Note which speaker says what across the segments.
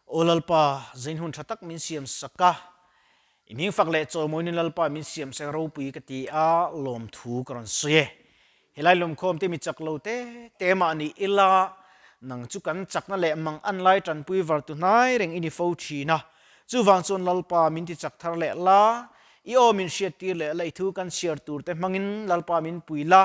Speaker 1: Aw Lalpa, zain hun tha tak min siam sak a, i hming fak leh chawimawinin Lalpa min siam sak ropui ka ti a, lawmthu ka rawn sawi e. Helai lawmkhawm te mi chak lo te te mah ni ila, nang chu kan chakna leh mang an lai tanpui var tu hnai reng i ni fo thin a. Chuvang chuan Lalpa min ti chak thar leh la, i aw min hriat tir leh la i thu kan chhiar tur te hmangin Lalpa min pui la,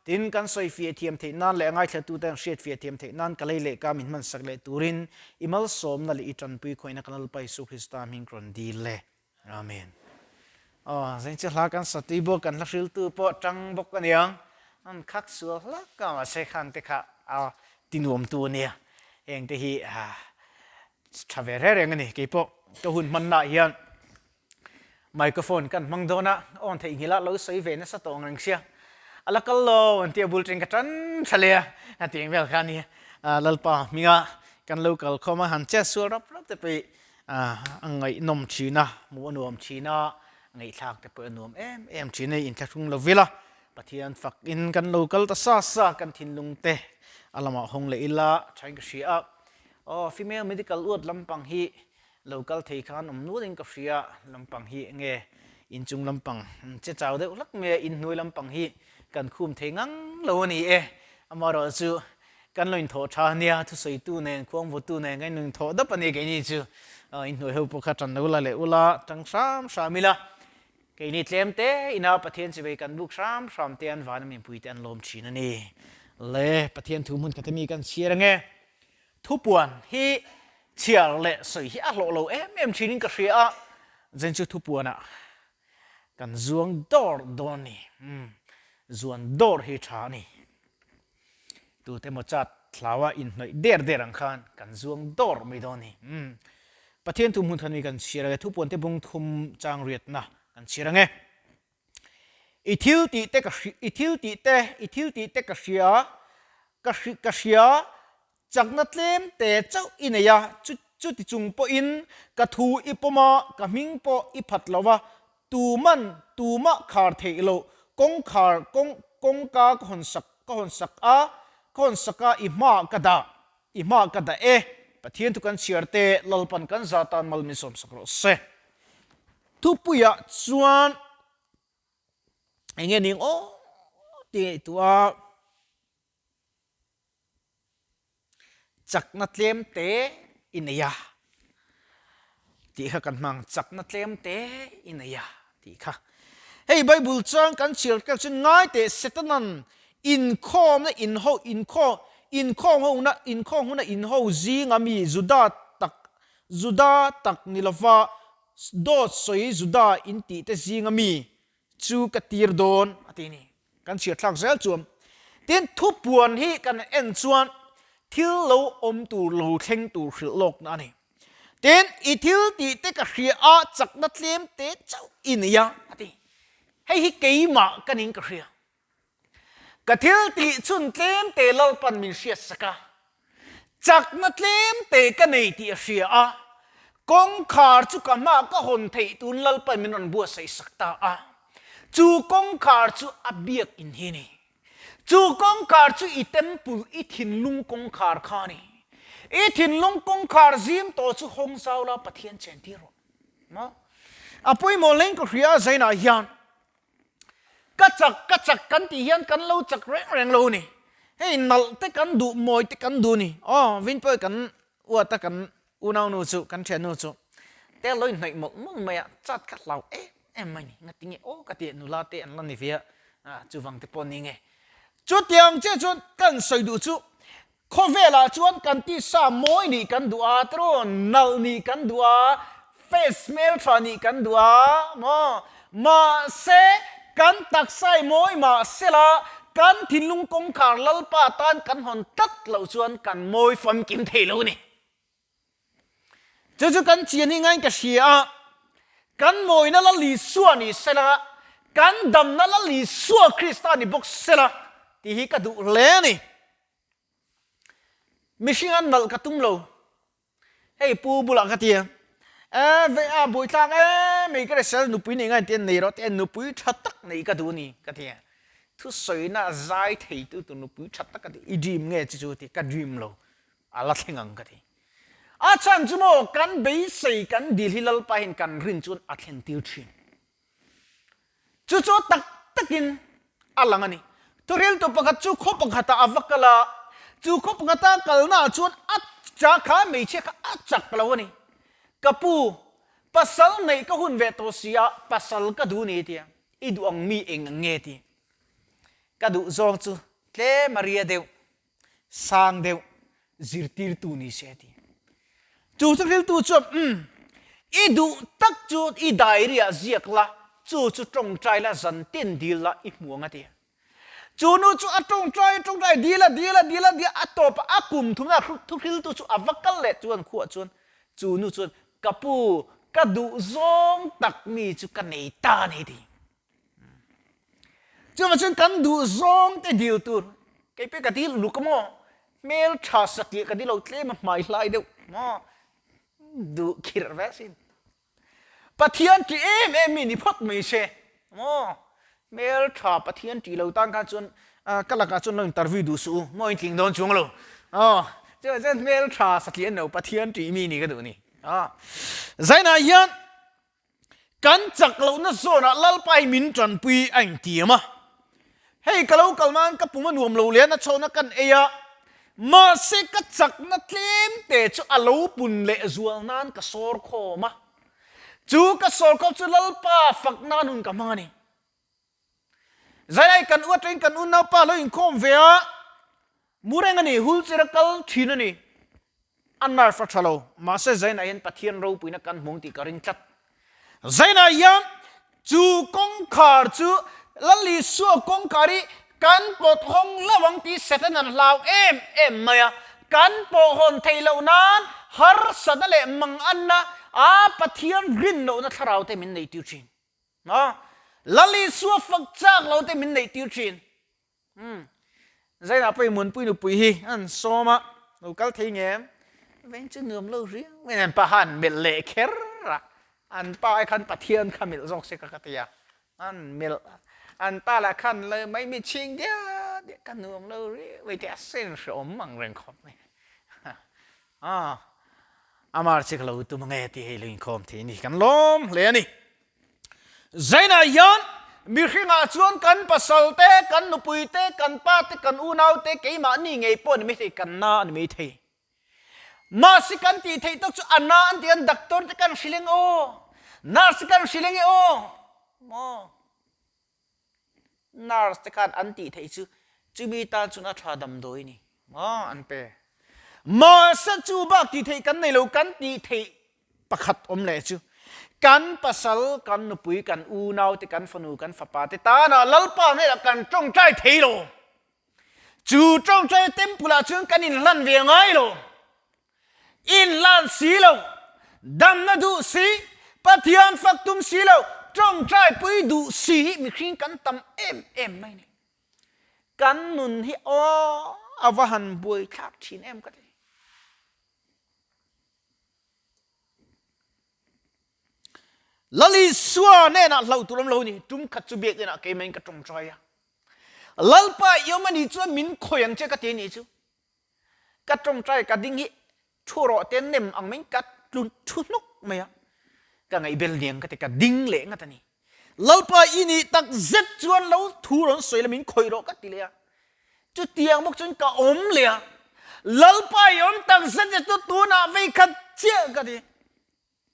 Speaker 1: tin kan sawi fiah thiam theih nan leh ngaithla tu te an hriat fiah thiam theih nan ka lei leh ka min hman sak leh turin i malsawmna leh i tanpui khawihna kan Lalpa Isu Krista hming ka rawn dil e. Amen. Aw, zeng chu hla kan sa tui bawk, kan hla hriltu pawh tang bawk a niang. An khak sual hlak a, mahse khang te kha a ti nuamtu a nia. Heng te hi tha ve reng reng a ni. Keipawh ka hun hmannaah hian microphone kan hmang dawn a, awn theihnghilh a lo sawi ve nasa tawh ang reng sia. A la kal lo an tia bul teng ka tan tha leh a, a ti eng vel kha a ni. Lalpa hminga kan lo kal khawm a, han chet sual rap rap te pawh A ngaihnawm thin a, hmuh a nuam thin a, ngaihthlak te pawh a nuam em em thin a, inthlahrung lo vil a, Pathian fak in kan lo kal ta sa sa, kan thinlung te a lamah hawng leh ila thain ka hria a, aw female medical ward lampang hi lo kal thei khan awm nual in ka hria, lampang hi enge inchung lampang che chau deuh hlak mai a, inhnuai lampang hi kan khum thei ngang lo a ni e, amaherawhchu Kan lo inthawh tha ania, thusawitu nen, khuangvutu nen kan inthawh dap a ni keini chu. Inhnuai ho pawh kha tan lo la leh ula, tang hram hram ila. Keini tlem te ina Pathian chivei kan buk hram hram te an vana mipui te an lawm thin a ni. Le, Pathian thu hmun khat ami kan chhiar ange. Thupuan hi chhiar leh sawi hi a hlawh lo em em thinin ka hria a, zen chu thupuanah kan zuang dawr dawn a ni. Umm, zuan dawr hi tha a ni. Tute emaw chat hlaua inhnawih der der ang khan kan zuang dawr mai dawn a ni. Umm. Pathian thu hmun khan mi kan chhiar ang e, thupuan te bung thum chang riatna kan chhiar ang e. I thil tih te ka hri, i thil tih te, i thil tih te ka hria, ka hri, ka hria, chakna tlem te chauh i nei a, chu, chuti chung pawhin ka thu i pawm a, ka hming pawh i phat lo va, Tuman tumah khar theih loh kawngkhar kawng kawngka ka hawn sak ka hawn sak a, ka hawn sak a i hmaah ka dah i hmaah ka dah e. Pathian thu kan chhiar te Lalpan kan za tan mal min sawm sak rawh se. Thupuiah chuan enge ning aw tih ngaihtuah a. Chakna tlem te i nei a tih kha kan hmang, chakna tlem te i nei a tih kha. Hei Bible chuan kan chhiar tel chu ngai teh Setanan inkhawmna inho inkhawm inkhawm hona inkhawm huna inho zinga mi Juda tak Juda tak ni lova dawt sawi Juda intih te zinga mi chu ka tir dawn a ti ni. Kan chhiar thlak zel chuan tin thupuan hi kan en chuan thil lo awm tur lo thleng tur hrilh lawkna a ni. Tin i thil tih te ka hria a chakna tlem te chauh i nei a a ti. Hei hi keimah ka ning ka hria. Ka thil tih chhun tlem te Lalpan min hriat sak a, chakna tlem te ka nei tih a hria a, kawngkhar chu ka hmaah ka hawn theih tun Lalpan min rawn buatsaih sak ta a. Chu kawngkhar chu a biak in hi a ni. Chu kawngkhar chu i temple, i thinlung kawngkhar kha a ni. I thinlung kawngkhar zim tawh chu hawng zau la Pathian chen tir rawh. Maw? A pawimawh hleng ka hria a zainah hian ka chak ka chak kan tih hian kan lo chak reng reng lo a ni. Hei nalh te kan duh, mawi te kan duh a ni. Aw, Vinpawia kan uat a kan Unaunu chu kan thiannu chu te lo inhnawih mawlh mawlh mai a, chat kha hlau em em mai ni, ngati nge aw ka ti a, nula te an la ni ve a, chuvang te pawh ni nge. Chutiang chiah chuan kan sawi duh chu khawvelah chuan kan tisa mawi nih kan duh a, tiraw nalh nih kan duh a, face hmeltha nih kan duh a maw, mahse kan taksa i mawi mahsela kan thinlung kawngkhar Lalpa tan kan hawn tlat loh chuan kan mawi famkim thei lo a ni. Chu chu kan chian hi ngain ka hria a, kan mawina Lal Isua ni sela, kan damna Lal Isua Krista ni bawk sela tih hi ka duh hle a ni. Mihring an nalh ka tum lo. Hei pu bulah ka ti a, e ve a buaithlak em mai ka resel nupui nei ngain ti a nei rawh ti a nupui tha tak nei ka duh a ni ka ti a. Thusawina zai theitu tur nupui tha tak ka ti, i dream nge chu chu ti ka dream lo. A la thleng ang ka ti. A chhan chu maw kan beisei kan dil hi Lalpa hian kan rin chuan a thlen tir thin. Chu chu tak takin a lang a ni. Thuriltu pakhat chu khaw pakhatah a va kal a, chu khaw pakhata kalnaah chuan a cha kha hmeichhia kha a chak lo a ni. Ka pu, pasal neih ka hun ve tawh si a, pasal ka duh ni tia, i duh ang mi eng ang nge ti? Ka duh zawng chu tlem a ria deuh. sang deuh zirtirtu ni se a ti. Chu thuhriltu chuan, Umm, i duh tak chu i diary ah ziak la, chu chu tawngtai la, zan tin dil la, i hmu ang a ti. Chu nu chu a tawngtai a tawngtai, dil a dil a dil a dil a, a tawp a, a kum thumna thuhriltu chu a va kal leh chuan khuah chuan chu nu chuan, Ka pu, ka duh zawng tak mi chu ka nei ta a ni a ti. Chuvang chuan kan duh zawng te dil tur, kei pawh ka dil uluk a maw, hmel tha satliah ka dil lo tlem a hmai hlai deuh maw, duh khirh ve asin. Pathian tih em em mi ni phawt mai se maw, hmel tha Pathian tih lo tan khan chuan ka lakah chuan lo interview duh suh u, maw in tling dawn chuang lo aw, chuvang chuan hmel tha satliah an lo Pathian tih mi ni ka duh ni. Zainah hian. Kan chak lohna zawnah Lalpa hi min tanpui a intiam a. Hei ka lo kal nan ka pum a nuam lo leh a, na chhawhna kan ei a, mahse ka chakna tlem te chu a lo pun leh zual nan ka sawr khawm a. Chu ka sawr khawm chu Lalpa fak nan hun ka hmang a ni. Zailai kan u atangin kan unaupa lo inkhawm ve a, mu reng a ni, hulchir a kal thin a ni. A nerve a tha lo, mahse Zainah hian Pathian ropuina kan hmung tih ka ring tlat. Zainah hian chu kawngkhar chu Lal Isua kawngkhar hi kan pawt hawng lo ang tih Satan an hlau em em mai a, kan pawh hawn theih loh nan harsatna leh manganna a Pathian rin lohna thlarau te min neih tir thin. A, Lal Isua fak chak lo te min neih tir thin. Umm, Zainah pawhin Muanpui nupui hi an sawm a, lo kal thei ngem? Veng chu nuam lo riau mai an pa kha an melh leh kher a, an pa ai khan Pathian kha melh zawk se ka ka ti a, an melh a, an pa lah khan lo mai mi chhing diah diah ka nuam lo riau mai tih a sen hreawm ang reng khawp mai. A, amar chi ka lo tum ange tih hei lo inkhawm thei a ni, kan lawm hle a ni. Zainah hian mihringah chuan kan pasal te, kan nupui te, kan pa te, kan unau te, keimahni ngei pawh a ni mai thei, kan na a ni mai thei. Mahse kan tih theih tawk chu a na an tih an doctor te kan hrilh eng aw, nurse te kan hrilh eng e aw, maw? Nurse te khan an tih theih chu chumi tan chuan a tha damdawi ni maw an pe. Mahse chu bak tih theih kan nei lo, kan tih theih pakhat awm leh chu kan pasal, kan nupui, kan unau te, kan fanu, kan fapa te tanah Lalpa hnenah kan tawngtai thei lo. Chu tawngtai temple ah chuan kan inhlan ve ngai lo. Inhlan si lo, damna duh si, Pathian fak tum si lo, tawngtai pui duh si hi mihring kan tam em em mai ni. Kan nun hi aw a va han buaithlak thin em ka ti. Lal Isua hnenah hlauh tur awm lo ni, tum khat chu biakinn ah keimah in ka tawngtai a. Lalpa i awm a nih chuan min khawih ang che ka ti a nih chu. Ka tawngtai ka ding hi thu rawh te nem ang mai ka tlu thu hnuk mai a, ka ngaihbel niang ka ti ka ding leh ngat a ni. Lalpa i nih tak zet chuan lo thu rawn sawi la min khawih rawh ka ti leh a, chutiang bawk chuan ka awm leh a, Lalpa i awm tak zet zet chu tunah vei khat chiah ka ti.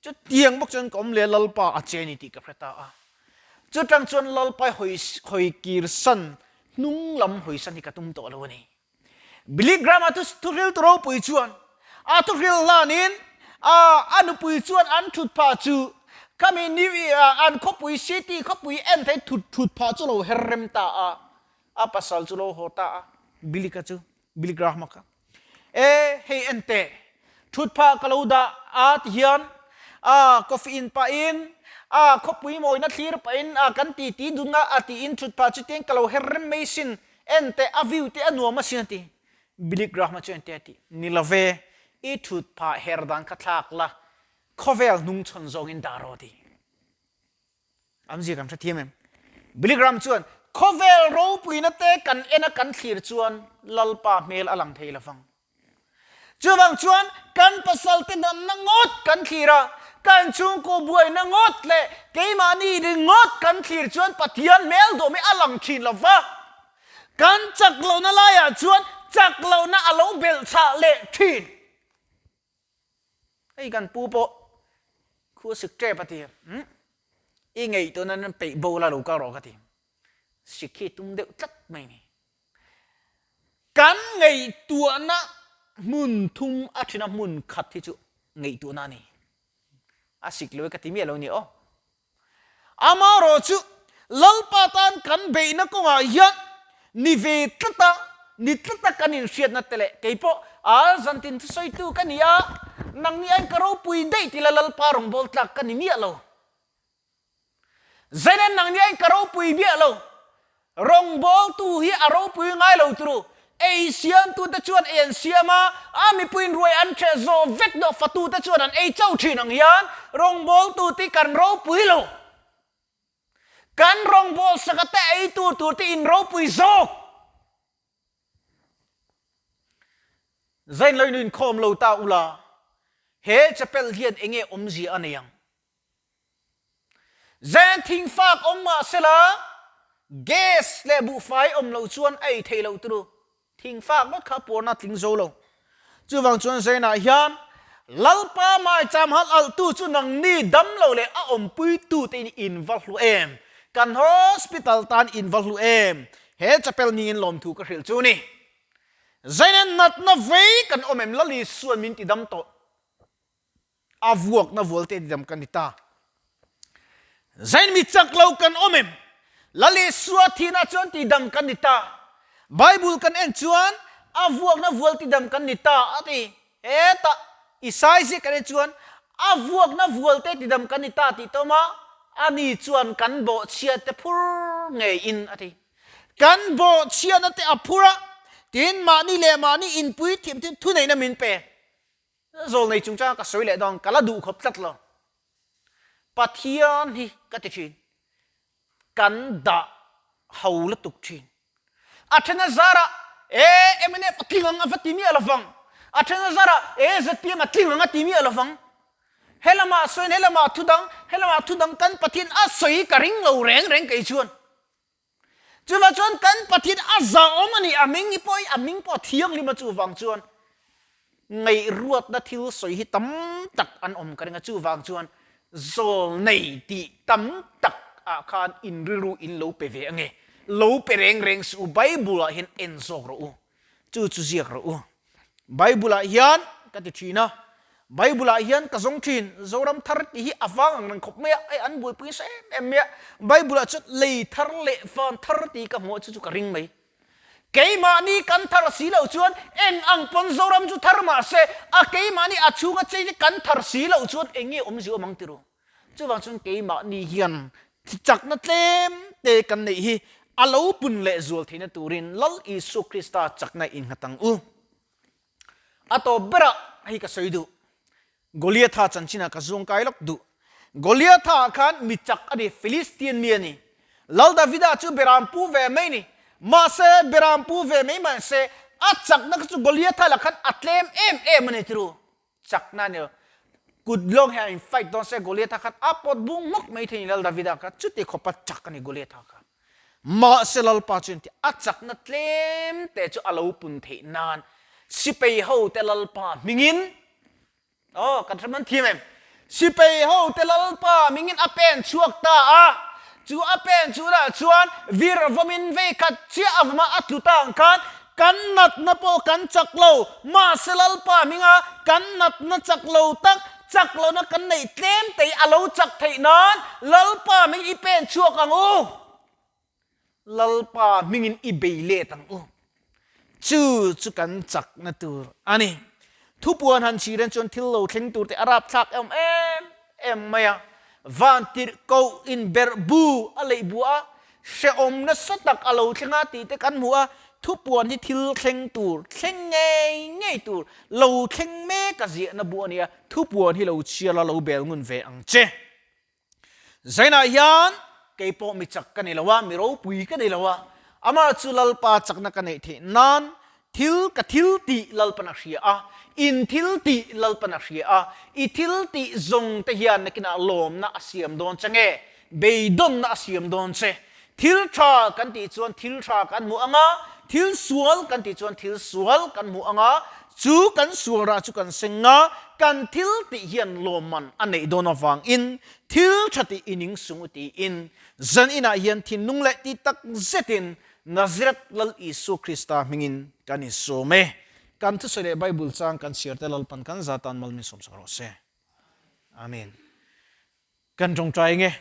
Speaker 1: Chutiang bawk chuan ka awm leh Lalpa a che ni tih ka hre ta a. Chutang chuan Lalpa hawi hawi kir san hnung lam hawi san hi ka tum tawh lo a ni. Billy Graham-a thu thuhril tu ropui chuan a thuhril hlanin a a nupui chuan an thut phah chu khami New an khawpui city khawpui en thei thut thut phah chu lo her rem ta a. A pasal chu lo haw ta a Billy-ka chu Billy Graham-a kha. E, hei en teh, thut phah ka lo dah a ti hian a coffee in pahin a khawpui mawina thlir pahin a kan ti ti dun a a tiin thut phah chu tiang ka lo her rem mai sin, en teh a view te a nuam asin a ti. Billy Graham-a chu en teh a ti, Ni lo ve, i thut phah her dan kha thlak la, khawvel hnungchhawn zawngin dah rawh a ti. An zir kan hrethiam em? Billy Graham chuan, Khawvel ropuina te kan en a kan thlir chuan Lalpa hmel a lang thei lovang. Chuvang chuan kan pasalte danna ngawt kan thlir a, kan chhungkaw buaina ngawt leh keimahni ringawt kan thlir chuan Pathian hmel dawm hi a lang thin lo va. Kan chak lohna laiah chuan chak lohna a lo belhchhah leh thin. Hei kan pu pawh khu sik tep a ti, Umm, i ngaihtuah nan peih bo la lo kal rawh ka ti. Sik hi tum deuh tlat mai ni. Kan ngaihtuahna hmun thum a thina hmun khat hi chu ngaihtuahna a ni. A sik lo e ka ti miah lo ni aw. Amaherawh chu Lalpa tan kan beihna kawngah hian ni ve tlata ni tlata kan inhriatna te leh kei pawh a zantin thusawitu ka ni a, nangni aiin ka ropui daih tila Lalpa rawngbâwl tlâk ka ni miah lo. Zainen nang nia in ka ropui biah lo. Rawngbawltu hi a ropui ngai lo turu. Ei siamtute chuan ei an siam a, a mipuiin ruai an ṭheh zawh vek dawh fatute chuan an ei chauh ṭhin ang hian rawngbawltu ti kan ropui lo. Kan rawngbawlsaka te ei tur tur te in ropui zawk. Zain lo in inkhawm lo ta ula, he chapel hian enge awmzia a nei ang? Zen thingfak awm mah sela, gas leh buhfai awm loh chuan a ei theih loh turu. Thingfak ngawt kha puarna tling zo lo. Chuvang chuan Zenah hian Lalpa maicham hal alhtu chu nangni dam lo leh a awmpuitute in in va hlu em? Kan hospital tan in va hlu em? He chapel ningin lawmthu ka hrilh chu ni. Zenin natna vei kan awm em? Lal Isuan min ti dam tawh. A vuakna vualte didam kan ni ta. Zain mi chak lo kan awm em? Lal Isua thihna chuan tidam kan ni ta. Bible kan en chuan a vuakna vual tidam kan ni ta a ti. Hetah Isai ziak kan en chuan a vuakna vualte tidam kan ni ta tih tawm a, ani chuan kan bawhchhiate phur ngeiin a ti. Kan bawhchhiatna te a phur a, tin mahni leh mahni inpui thiam thuneihna min pe. Zawlnei chungchanga ka sawi leh dawn, ka la duh khawp tlat lo. Pathian hi ka ti thin, kan dah ho lutuk thin. A then a zarah e mnf a tling ang a va ti miah lovang, a then a zarah e zpm a tling ang a ti miah lovang. Helamah sawiin helamah thu dang, helamah thu dang kan Pathian a sawi ka ring lo reng reng kei chuan. Chuvang chuan kan Pathian a zahawm a ni, a hming hi pawh hi a hming pawh a thianghlim a chuvang chuan ngaihruatna thil sawi hi tam tak an awm ka ring a, chuvang chuan zawlnei tih tam tak ah khan in rilru in lo pe ve ange, lo pe reng reng suh u, Bible ah hian en zawk rawh u, chu chu ziak rawh u. Bible ah hian ka ti thin a, Bible ah hian ka zawng thin, Zoram thar tih hi a vang ang reng khawp mai a, hei an buaipui nasa em em mai a, Bible ah chuan lei thar leh van thar tih ka hmuh a chu chu ka ring mai. Keimahni kan thar si loh chuan eng ang pawn Zoram chu thar mah se, a keimahni a chhunga chei te kan thar si loh chuan eng nge awmzia awm ang ti ru. Chuvang chuan keimahni hian chakna tlem te kan neih hi a lo pun leh zual theihna turin Lal Isua Krista chakna innghat ang u. A tawp berah hei ka sawi duh. Goliatha chanchinah ka zuang kai lawk duh. Goliatha khan mi chak a ni, Philistian mi a ni. Lal Davida chu beram pu ve mai ni. Mahse, beram pu ve mai mahse a chakna kha chu Goliatha lah khan a tlem em em a ni turu. Chakna a ni lo. Kut lawng hian in fight dawn se Goliatha khan a pawt bung hmawk mai thei a ni Lal Davida kha chuti khawpa chak a ni Goliatha kha. Mahse Lalpa chuan ti a chakna tlem te chu a lo pun theih nan sipei ho te Lalpa hmingin aw kan hre man thiam em sipei ho te Lalpa hmingin a pen chhuak ta a chu a pen chunah chuan vir vawmin vei khat chiah a vawma a tlu ta ang khan Kan natna pawh kan chak lo, mahse Lalpa hminga kan natna chak lo tak, chak lohna kan neih tlem tei a lo chak theih nan Lalpa hming i pen chhuak ang u. Lalpa hmingin i bei let ang u. Chu chu kan chakna tur a ni. Thupuan han chhiren chuan thil lo thleng tur te a rapthlak em em em mai a. Vantirhkoh in berh bu a leih bu a, hrehawm nasa tak a lo thleng a tih te kan hmu a, thupuan hi thil thleng tur, thleng ngei ngei tur, lo thleng mek a ziahna bu a ni a, thupuan hi lo chhiar la lo bel ngun ve ang che. Zainah hian kei pawh mi chak ka ni lo a, mi ropui ka ni lo a, amah chu Lalpa chakna ka neih theih nan. Thil ka thil tih Lalpan a hria a, in thil tih Lalpan a hria a, i thil tih zawng te hian nakinah lawmna a siam dawn che nge, beidawnna a siam dawn che. Thil tha kan tih chuan thil tha kan hmu ang a, thil sual kan tih chuan thil sual kan hmu ang a, chu kan sual rah chu kan seng a, kan thil tih hian lawmman a neih dawn avangin thil tha tih i ning sung u tiin zan inah hian thinlung leh ti tak zetin Nazareth Lal Isua Krista hmingin kan insawm e. Kan thusawi leh Bible chang kan chhiar te Lalpan kan za tan mal min sawmsak rawh se. Amen. Kan tawngtai nge.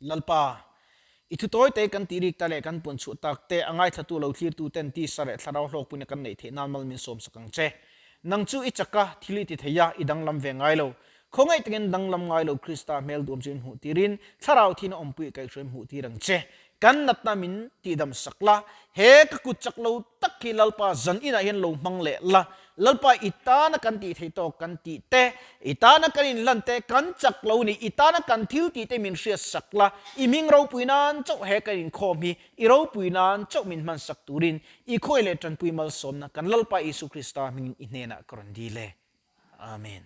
Speaker 1: Lalpa, i thu tawi te kan tih rik ta leh kan puan chhuah tak te a ngaithlatu lo thlirtu ten tisa leh thlarau hlawkpuina kan neih theih nan mal min sawmsak ang che. Nang chu i chak a, thil i ti thei a, i danglam ve ngai lo. Khawngaih takin danglam ngai lo Krista hmel duam chu in hmuh tirin thlarau thina awmpui kaihhruai hmuh tir ang che. Kan natna min tihdam sak la, he ka kut chak lo tak hi Lalpa zan inah hian lo hmang leh la, Lalpa i tana kan tih theih tawk kan tih te, i tana kan inlan te, kan chak lo ni, i tana kan thil tih te min hriat sak la, i hming ropui nan chauh he kan inkhawm hi i ropui nan chauh min hman sak turin i khawi leh tanpui malsawmna kan Lalpa Isu Krista hmingin i hnenah ka rawn dil e. Amen.